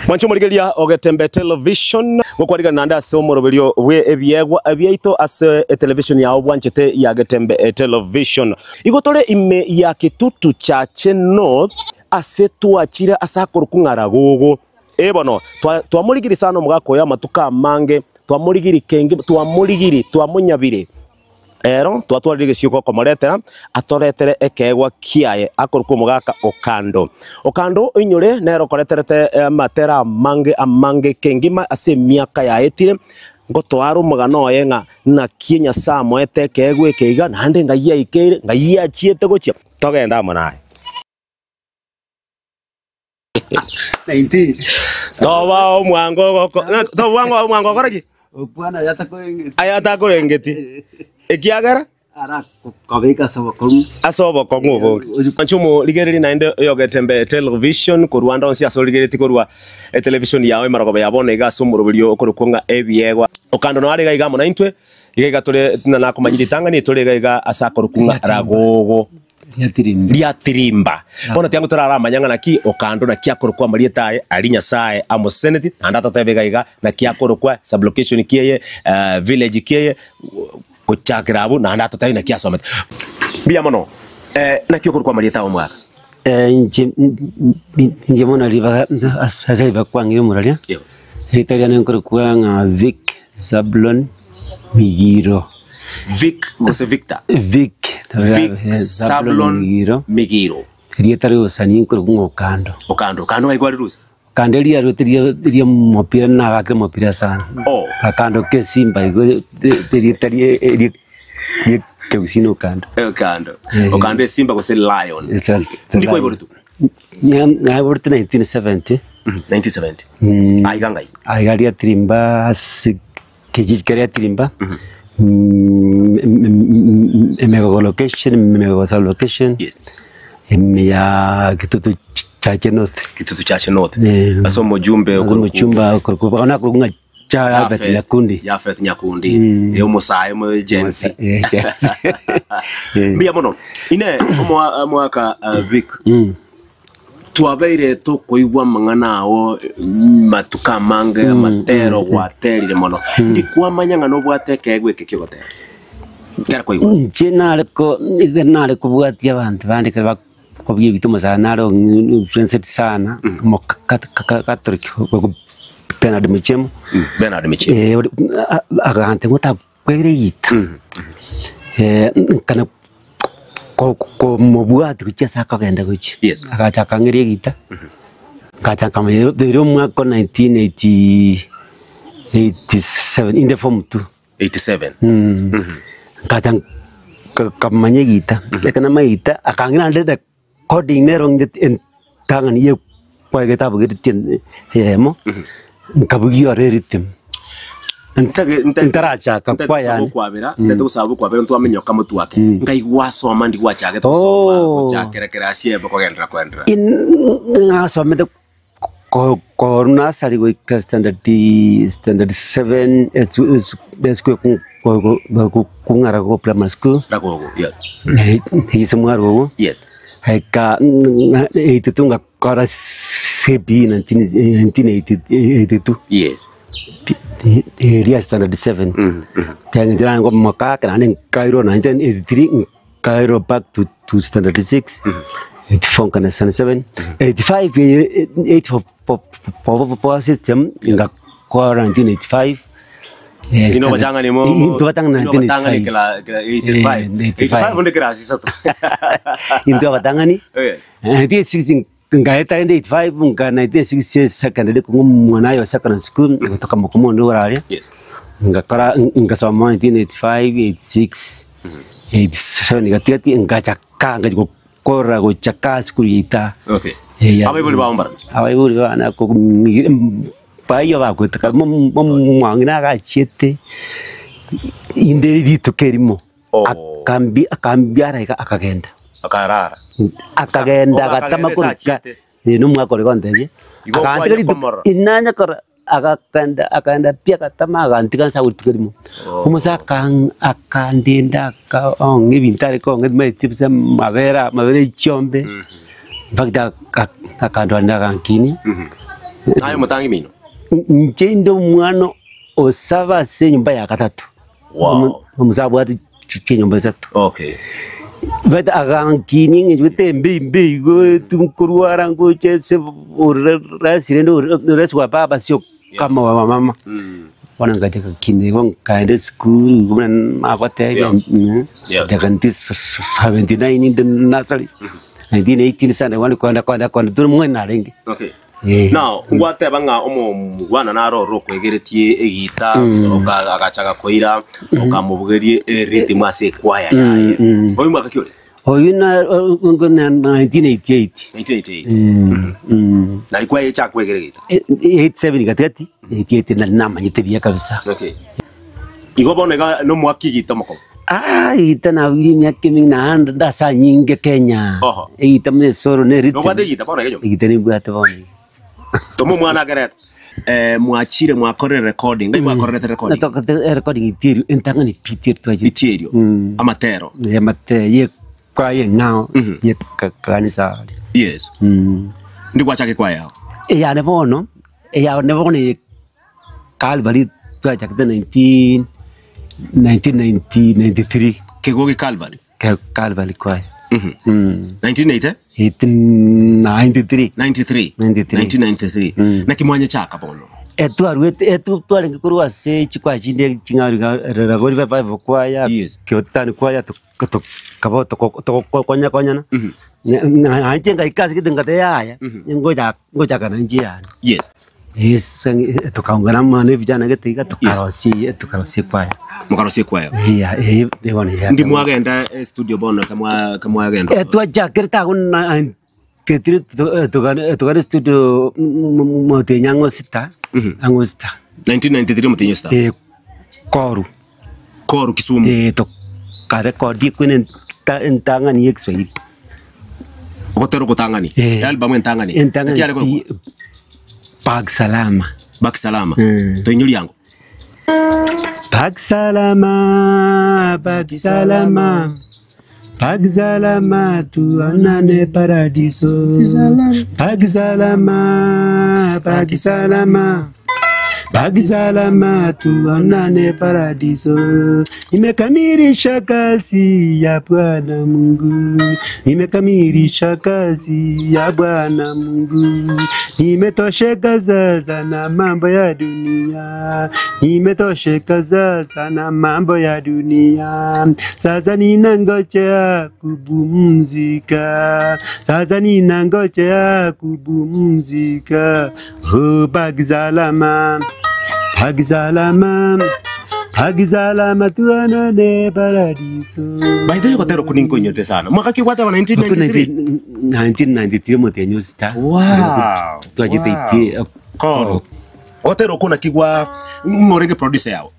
Mwanche omorigereria o Getembe Television, gokwarigana naende ase omoroberio bwe ebiegwa biaito ase etelevision yao bwanchete ya Getembe Television. Igo tore ime ya Kitutu Chache North ase twachire ase akorokwa ng'a Ragogo. Ee bono, twa- twamorigirie sana omogaka oyo amatuko amange, twamorigirie kenge, twamorigirie, twamonyabire. Ero twatwarire egesioko okomoretera, atoretere ekeegwa kiaye, akorokwa omogaka Okando. Okando oinyore nere okoreterete amatera amange amange kengima ase emiaka yaetire, ngotoare omogano oye ng'a naki Nyasae amoete ekeegwa eke iga, naende ng'ai aikeire, ng'ai achiete gochia, togende amo naye. Toba omwango ogoko ng'a toba omwango omwango okore ki? Okwana ayatakorengeti. Ayatakorengeti. Ekiagera? Arakobeka ase obokong'u. Ase obokong'u obonge. Inche omorigereria naende oyogete mbe television korwa ande onsi ase origeretie korwa etelevision yao emerogoba ya bono iga ase omoroberio okorokwa ng'a ebiegwa. Okando noare iga iga amo naintwe, iga iga tore ng'a nakomanyia ritang'ani tore iga iga ase akorokwa ng'a Ragogo. Riatirimba. Riatirimba. Bono tiango toraramanya ng'a naki okando naki akorokwa amarieta aye aria Nyasae amoseneti, naende atotebe iga iga naki akorokwa, sublocation ki eye, village ki eye, gochakera abwo naende atotebie naki asomete. Mbuya mono, naki okorokwa amarieta aye omwaka? Inche inche bono ribaga ase ribaga kwang'ire omoraria, erieta riane nkorokwa ng'a Vic Zablon Migiro. Vic gose Victor? Vic, Vic Zablon Zablon Migiro. Migiro. Erieta ri'obosani nkorokwa ng'a Okando. Okando. Okando ng'ai kwarirusia? Okando riarwete ria ria omopira nagakire omopira sana. Oh. Akando ka esimba igo erieta rie rie rie ekegusii na Okando. Okando. Eh. Okando esimba gose lion. Asante. Ndi kwaiboretwe? Naiboretwe 1970. 1970. Mm. Aiga ng'ai? Aiga riatirimba ase Kijiji keria Tirimba, Emegogo location, Emegogo sub location, Yes. ime ya Kitutu Chache North. Kitutu Chache North. Eh. Ase omojumbe Ase okorokwa- omochumba okorokwa bono akorokwa ng'a Cha Albert Jafeth- Nyakundi. Jafeth Nyakundi. Mm. Eh, omosae omo Gen Z. Eh, Gen Z. Eh. Mbuya mono. Ine omoa- omwaka uh, Vic. Mm. Twabeire tokoigwa amang'ana ao matuko amange, amatero gwaterire mono. Ndikwamanya ng'a nobwate ekeegwa eke ki'ogotera. Ekero kwaigwa. Inche nare ko nigo nare kobwatia abanto bande ekero bakobia ebinto omosae nare influenced sana, omo ka- ka- catholic Bernard Muchemo, Bernard Muchemo. agantebia otakwere egita, nkana komobwati gochia ase akogenda gochia, Yes. agacha akang'eria egita, ngacha nkamanya ere omwaka o 1980 87 inde form two. 87. Ngacha nkamanya egita, ekero namanya egita, akang'ira naende Recording nero ng'ete entang'ani ye kwaya getabugeretie eyemo, nkabugia ore erhythm. Ntarachaka kwaya Ntagete yane. okwabera, ntagete gosaba okwabera ntwaminyoka motwe ake. Ngai gwasoma ndi gwachagete gosoma Oh. gochakera kerasi ebe kogenderera koenderera. Nasomete Korwa nursery goika standard standard seven esukuru kong'ara go primary school Ragogo, yes. ase mwarogo Yes. eka 82 ngakora CBE 1982 Yes. eria standard seven then inche ngomokaka naende nkairwa 1983 Nkairwa back to, to standard 6 84 nkana standard 7 85 84 system ngakora 1985 Eh, Ino standard- batang'ani mo Intwe batang'ani ino batang'ani 1985. kela kela 85. Eh, 85 onde kerasi isato. Intwe abatang'ani Yes. 1986 ngaeta rende 85 nka 1986 secondary kong'u omwana aye o secondary school gotoka mokomondo igoro aria Yes. Ngakora ngasoma 1985, 86, 87 gati gati ngachaka ngachia gokora gochaka ase sukuru yaito aa. Okay. Eya. Abaibori bao mbarabwo? Abaibori bane ko- baiyo bakwete kare mo- mo- omong'ina agachiete inde rituko erimo Oh. akambi akambiara iga akagenda. Akarara. Akagenda Obo agatama akagenda korwa ase achiete. eh, nomwaka oria gontebia, Igo agantiga kwanya rituko komorora. inanya korora Agakenda akaenda pi agatama agantiga nse agwo rituko erimo. Omosae akan akandenda akaong'a ebinto are kong'a timaeti bosa amabere amabere ya chiombe, in fact aka akandwania agankinia. Naye omotangi mino? Inche inde omwana osaba ase enyomba ya gatato. Wow. Omusa abwate chinyomba isato. Okay. But agankinia eng'encho gete embe imbe igo tinkorwara ngocha ase orasi rende orasi wa baba sio kama wa mama. Bono ngacha gakina igo nkaenda esukuru igo buna nagotebia nchaka nti 79 inde nursery, 1918 Sunday one kogenda kogenda kogenda tore mwene narenge. Okay. Eh. Now, ngwateba ng'a omomwana naro ore okwegeretie egita, oka- agacha agakoira, okamobugeria erhythm ase ekwaya yaye. Oyo mwaka ki ore? Oyio na 1988. 1988. Mm. Nari kwaya echakwegera egita. 87 gatigati 88 nari namanyete buya kabisa. Okay. Igo bono iga nomwaki egita omokongo. Ah, egita nabuire emiaka eminge naende ndase anyinge Kenya. Oho. Egita buna esoro ne rhythm. Nobwate egita bono iga nyomba? Egita nimbwate bono iga. Toma omwana akerete. Eh, mwachire mwakorire recording. Ngai mwakorerete recording? Natokorete recording itieri entang'ani pi itieri twachete. Itierio. Mm. Amatero. Amate ye kwaya eng'ao ye kanisa aria. Yes. Mm. Ndi gwachaka ekwaya yao? Eyane bono, eyane bono eye Calvary twachakete 19 1993. Kegogi Calvary? Calvary choir. Mhm. 1980? 93. 93. 93. 1993. Naki mwanyechaka bono? Etwarwete etu twarenge korwa ase chikwaya chinde ching'ao iga Ragori Revival Choir, Yes. Kiotani Choir tokaba togokonya konyana. Nainche ngaika ase gete ngateba yaya, ngocha ngochaka nainche eyane. Yes. Yes, tokaungana amo na ebijana gete iga tokarosia tokarosia ekwaya. Mokarosia ekwaya. Eya, eh, bono eya. Ndi mwagenda eh, studio bono kamwa kamwagenda. Eh, twachakire tago na ketire togane studio motienyi ang'o sita, ang'o sita. 1993 motienyi sita. Eh, koru. Koru Kisumu. Eh, tokarekodi ekwene entang'ani ya ekiswahili. Ogotera ogotang'ani. Eh. Album entang'ani. Entang'ani Naki yare korokwa? Bag Salama. Bak Salama. Mm. Toinyori yango. Bag Salama, Bag Salama. Bag Salama tuonane paradiso. Bag Salama, Bag Salama. Bag Salama tuonane paradiso. Nimekamilisha kazi ya Bwana Mungu. Nimekamilisha kazi ya Bwana Mungu. Nimetosheka sasa na mambo ya dunia. Nimetosheka sasa na mambo ya dunia. Sasa ninangojea kupumzika. Sasa ninangojea kupumzika. Oh, baki salama. Baki salama. Baki salama tuonane paradiso. By the way, gotera okwo ninkoinyete sana. Mwaka ki gwateba 1993? 1993 omotienyi osita. Wow. Twachete Wow. itie. Koro. Gotera okwo naki gwa ng'orenge producer yao.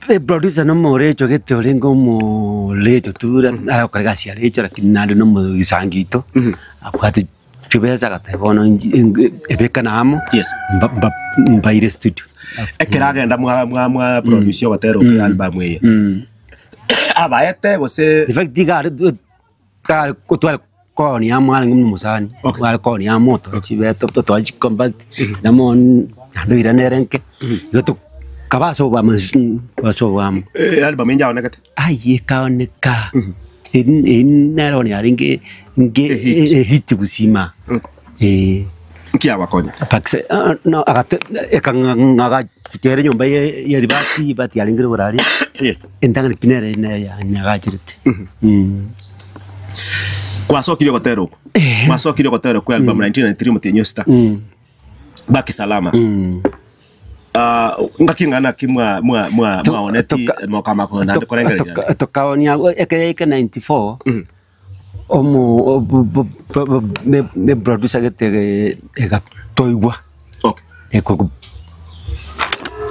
E producer nomorecho gete orenge omorecho tu agokora egasi ya recho lakini naende nomogisangi oito abwate chibesa agateba bono inche ebekane amo Yes. mbaire studio. Ekero agenda mwa mwa mwa produce ogotera okwo album eye. Abaete gose In fact iga are kare tware koonia amo arenge buna omosani, Okay. tware koonia amo tochibete totoa chicompact namo naende oirane ere nke, igo tokaba ase oboamo ase oboamo. Eh, album enye yaonekete? Aye ekaoneka, eri eri nere bono yarenge nge Ehit. ehit gusima, eh. Nki yabakonya? Pakse no agate ekang'ang'a kere nyomba ye ye ribati ribati yarenge rigoro aria. Yes. Entang'ani pi nere nere yanyagacherete. Gwasokirie ogotera okwo. Gwasokirie ogotera okwo album 1993 omotienyi osita. Baki salama. Ah, ngaki ng'a naki mwa mwa mwa mwaoneti mokama naende korengereria naende. Tokaonia ekero yaika 94 omo ne producer gete egatoigwa Okay. ekoku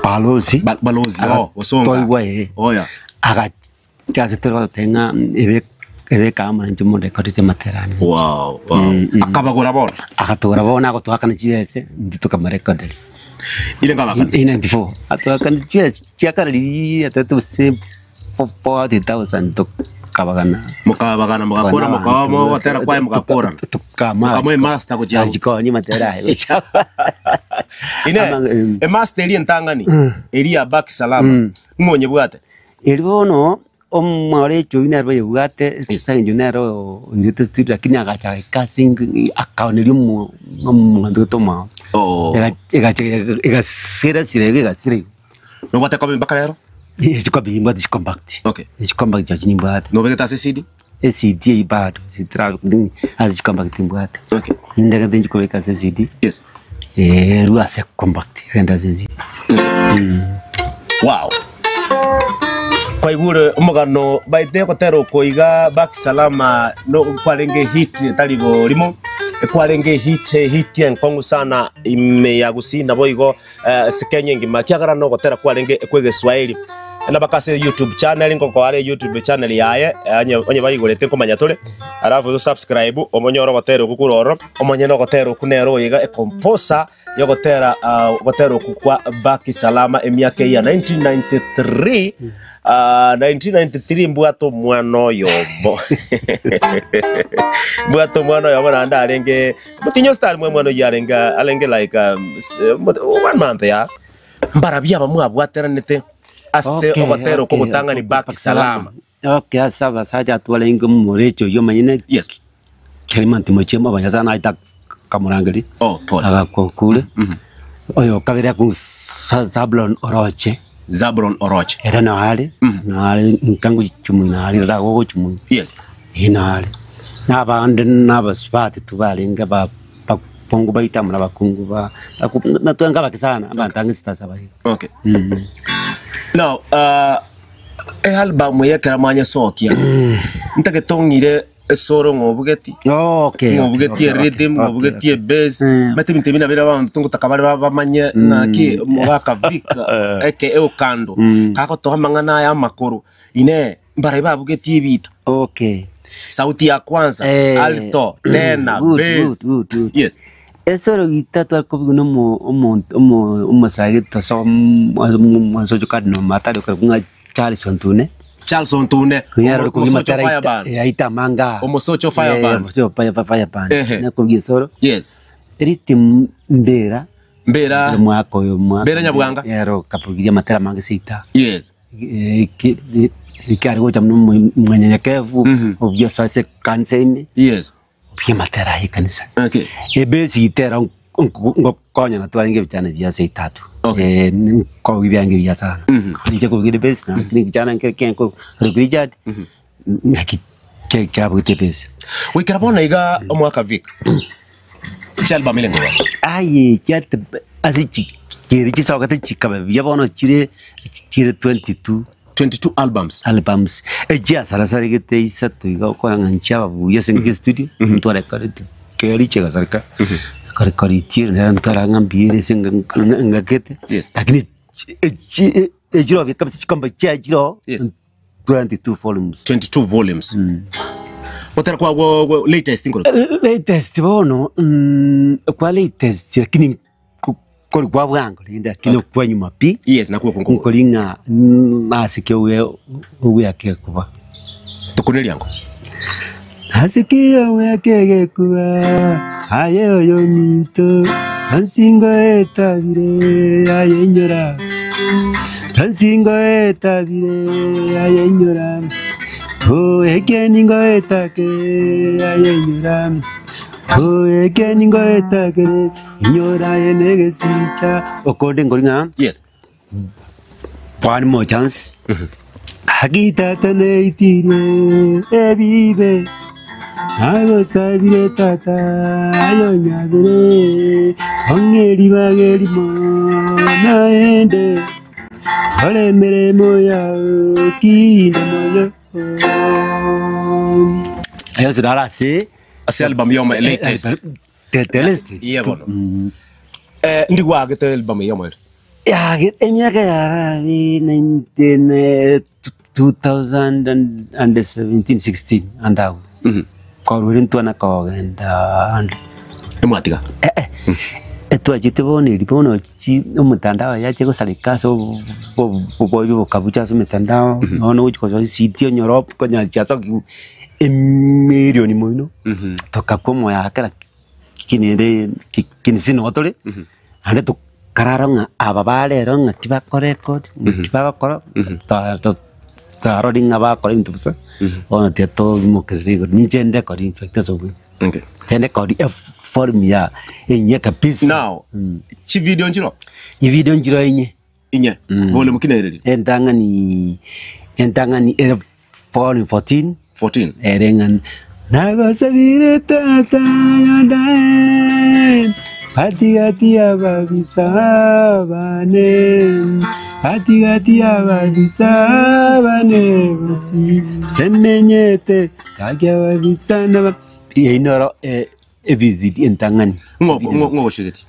balozi Balozi, oh, Osonga. Agatoigwa eh. Oya. Agacha ase tore goteba ng'a ebe ebeka amo nainche mondekorete amaterani. Wow, wow. Akabagora bono. Agatogora bono agotoakana chibese intwe tokamorekoderia. Ire nkabakana. In 94 atoakana chibese chiakara riria atete gose 40,000 toka. Tukabagana. Mokabagana mogakora mokaba mogotera kwaye mogakorana. Tukama. Mokamoa emaster gochia abwo. Achikonye matera aye gochia abwo. Ine Ama- emaster eria entang'ani eria ya Baki Salama ng'o onyebwate? Erio bono omorweti oyio nere oyebwate ase eng'encho nere oirete studio lakini agacha agaika ase akaoneria omo omonto gete omwabo. Oo. Egacha egasira sira iga egasira igo. Nobwate copy mpaka rero? Chicopy nimbwate chicompact. Okay. Chicompact nachio nimbwate. Nobegete ase CD? ECD eyio bado ase chicompact mbwate. Okay. Nindegete nchikobeka ase ECD. Yes. Erwe ase compact egende ase ECD. Wow. Kwaigure omogano baete gotera oko iga Baki Salama no kwarenge hit etari borimo ekwarenge hit hit enkong'u sana ime ya Gusii naboigo ase Kenya engima ekiagera nogotera kwarenge kw'egeswaeri. Nabaka ase YouTube channel ngokoa are YouTube channel yaye onye onye baigorete nkomanya tore alafu o subscribe omonyore ogotera okwo korwa ororo omonyene ogotera okwo nere oyo iga ecomposer yogotera ogotera okwo kwa Baki Salama emiaka eye ya 1993 1993 mbwate omwana oyomo mbwate omwana oyomo naende arenge Motinyi ositari mwe mwana oyio arenge arenge like one month ya. Mbarabwo aba mwabwateranete ase ogotera okwo gotang'ani Baki Salama. Okay, ase abasacha atwarenge omorechi oyio omonyene Yes. Kerima ntimochie omonyasae naete akamorangeria Oh, pole. agakwa okure. Oyo kabere akwo Zabulon Oroche. Zabulon Oroche. Ere nao are, nao are nka ngochumia nao are rara gogochumia. Yes. Ee nao are. Na abande na abasubati tibarenge aba abakungu baito amo na abakungu ba natwenge abake sana abanto ang'e sita saba iga. Okay. Now, ealbum eye ekero mwanyesokia, ntagete ong'ire esoro ng'obugeti, Okay, okay, ng'obugeti okay, okay, erhythm, okay, ng'obugetie okay. ebass, omanyete ebinto ebi nabire abanto ngotaka bare bamanye ng'aki omogaka Vic aka Okando, kagotoa amang'ana aya amakoro, inee mbarai babugetie ebita? Okay. Sauti ya kwanza, Eh, alto, tenor, good, bass. good, good, good. Yes. Esoro gita twakobigwa na omo- omonto omo- omosae tosoa mwansocho Cardinal Matari okorokwa ng'a Charles Ontune. Charles Ontune, Oyo arore kobua omosocho amatara fire aita- band. eh, aita amanga. Omosocho fire Eh, band. omosocho fire band. Ehe. Nakobua esoro. Yes. Rhythm mbera. Mbera. Omwaka oyo omwaka. Mbera Nyabwanga. Ero kabugirie amatera amange seita. Yes. Ekiare gocha buna omwenyenyekevu, obuya ase ase ekanisa ime, Yes. obuya amatera aye ekanisa. Okay. Ebase tera ngokonyana twarenge ebichana bia ase etato. Okay. Nkobugia biange buya sana. Ninche kobugia ebase na ekichana nkere kenko Richard, naki kiabugete ebase. Goikera bono iga omwaka Vic. Chialbum ere ng'o? Aye chiate ase chi chiri chisogete chikaba buya bono chire chire 22 22 albums. albums echiasarasaregete isato iga okora ng'a nchiaba buya ase ng'ake studio ntwarekoreti keri chigasareka korekoritie nere ntwara ng'a mbuya ere ase ng'akete Yes. lakini echi echiro kabisa chikombe chiaye chiroo Yes. 22 volumes. 22 volumes. Gotera kwa gwo gwo latest nkoro. Latest bono kwa latest lakini kori kwa bwango rende lakini Okay. kwa nyuma pi Yes, nakuwa konko. nkori ng'a nasike owe kuba Tukuneria ngo. Nasikia weke gekuba aye oyo minto ansingo etabire aye inyora ansingo etabire aye inyora o ekeningo etake aye inyora o ekeningo etake inyora aye negesicha okonde ngori ng'a Yes. One more chance. Haki tata neitire ebibe nagosabire tata ayonyabere ong'eri bagerimo naende ore emeremo yao kinde moyo ayo sirara ase Ase album yomo latest. latest Iye bono. Ndigwagete album yomo ere. Emiaka yarabi 19 2017 16 andagu korwire ntwana kogenda ande Emwatiga. Eh, eh. Etwachete bono eri bono chi omotandao yache gosareka ase oboibi bokabucha ase emetandao, bono ogochi gosoa esiti onyore okonyora chiasokiwu emilioni moino, tokakwa omoyo aa kera kinende kinsi noo tore, naende tokarara ng'a aba ba rero ng'aki bakorekodi, ng'aki bagokora, twarorire ng'a bakora ebinto bosa, bono tiga toimokerere igoro, ninche ndekori in fact ase obweng'e. Okay. Inche ndekori eform ya enyia kabisa. Now, chivideo nchiro Evideo nchiro enye. inye volume ki nereri Entang'ani entang'ani ere volume 14 14 ere ng'a nagosabire tata yondae gatigati y'ababisa bane gatigati y'ababisa bane bonsi semenyete gaki ababisa naba eyio noro evisit entang'ani Ng'o ng'ogochoreti?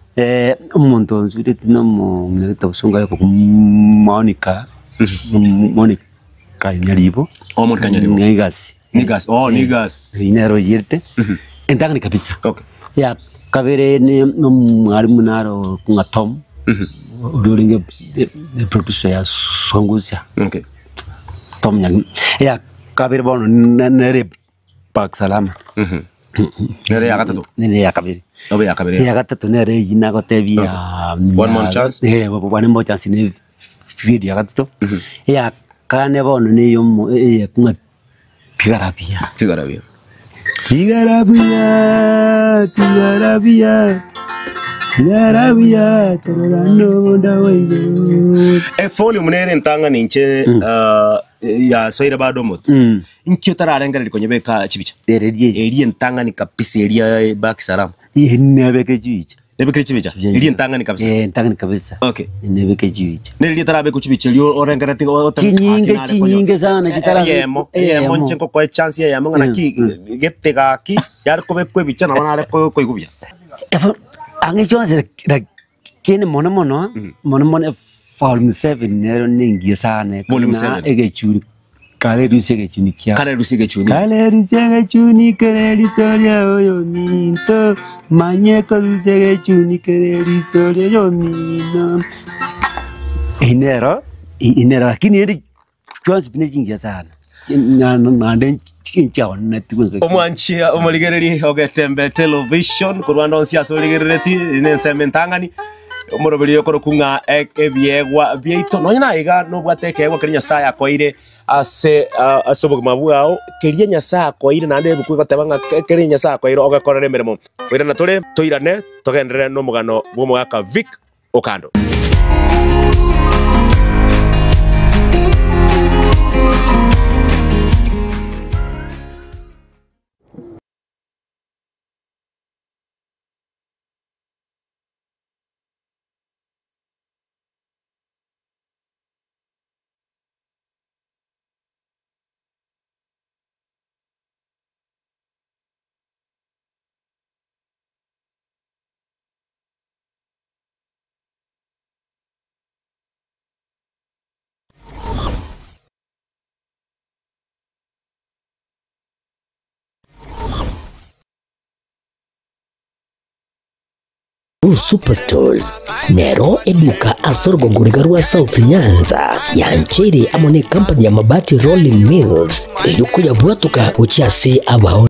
Omonto onsureti na omong'ina gete obosongo aye Monica, Monica Nyaribo. Oh, Monica Nyaribo. Niggas. Niggas, oh, niggas. Eyio nere oyierete, entang'ani kabisa. Okay. Ya kabere ne omwalimu naro ng'a Tom, oria orenge producer ya Sungusia. Okay. Tom Nyagima. Ya kabere bono nere Park Salama. Nere ya gatato. Nere ya kabere. Obe ya kabere. Ya gatato nere eyio nagotebia One more chance. One more chance ne video ya gatato. Ya kane bono neyo ng'a tigara buya. Tigara buya. Tigara buya, tigara buya, tigara buya, torora nobonda bwa igoro. Evolume nere entang'ani inche yasoire bado omoto. Inki otararengereria konyebeka chibicha? Ereria eye. Eria entang'ani kabisa eria Back Salama. Ee nebeke chibicha. Nebekire chibicha? Eria entang'ani kabisa. Ee entang'ani kabisa. Okay. Nebeke chibicha. Nere etarabekwa chibicha erio orengeretie otebe Chinyinge gaki nare konyo- chinyinge sana chitarabekwa. Eyemo, eyemo Eyemo. inche ngokoa echance eyemo ng'a naki gete gaki yare kobekwa ebicha nabo nare koigwa buya. Ang'e chionsi lakini mono mono, mono mono volume 7 nero nengiya sana Volume ng'a 7. egechuni kare rusia egechuni kiao. Kare rusia egechuni. Kare rusia egechuni kere riso ria oyominto, manye korusia egechuni kere riso ria oyomino. Eyio nero, eyio nero lakini rende chionsi pi nechingiya sana, naende nchiaonetigwe. Omwanchi omorigereri ogetembe television korwa ande onsi ase origerereti nensemo entang'ani omoroberi okorokwa ng'a ebiegwa biaito nonya naye iga nobwate ekeegwa keria Nyasaye akoeire ase ase obogima bwao keria Nyasaye akoeire naende ebuku egoteba ng'a keria Nyasaye akoeire ogekorere emeremo. Koirana tore toirane togenderere nomogano bw'omogaka Vic Okando. Superstores nero eduka ase orogongo riga rwa South Nyanza yancheire amo ne company ya Mabati Rolling Mills eyio koyabwatoka gochia ase abaoni.